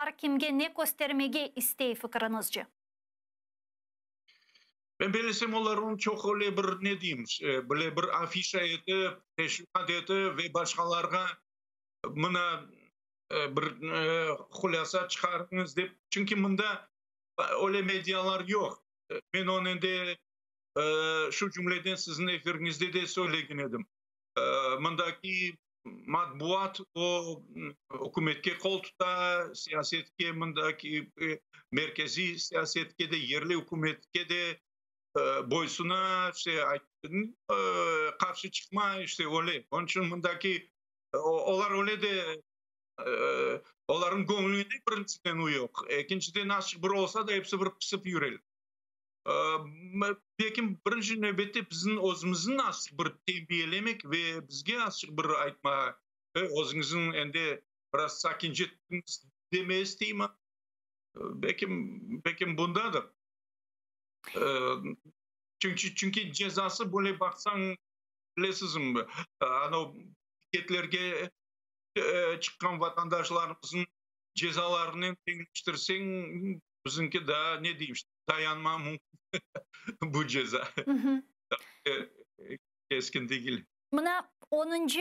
Olar kimge ne köstermege istey fikriñizce? Men bellesem, olar onı çoq öyle bir, ne deyim, böyle bir afişa etip, teşviqat etip ve başqalarğa mına bir hulâsa çıqarıñız dep, çünki mında öyle medialar yoq. Men onı endi şu cümleden siziñ efiriñizde de söylegen edim. Mındaki matbuat o ükümetke qol tuta, siyasetke, mındaki merkeziy siyasetke de, yerli ükümetke de boysuna, işte, qarşı çıqmay, işte, öyle. Onıñ içün mındaki olar öyle de olarnıñ göñlünde birinciden o yoq, ekinciden azçıq bir olsa da, episi bir pısıp yüreler. Lâkin birinci nevbette bizim özümizniñ azçıq bir tenbiyelemek ve bizge azçıq bir aytma, özüñizniñ endi biraz sakince tutuñız deme isteyim. Belkim, belkim bundadır. Çünki, çünki cezası böyle baqsañ, bilesizmi, anau piketlerge çıqqan vatandaşlarımıznıñ cezalarınen teñeştirseñ, bizimki daa, ne deyim, dayanma mümkün bu ceza. Keskin degil. Mına onuncı.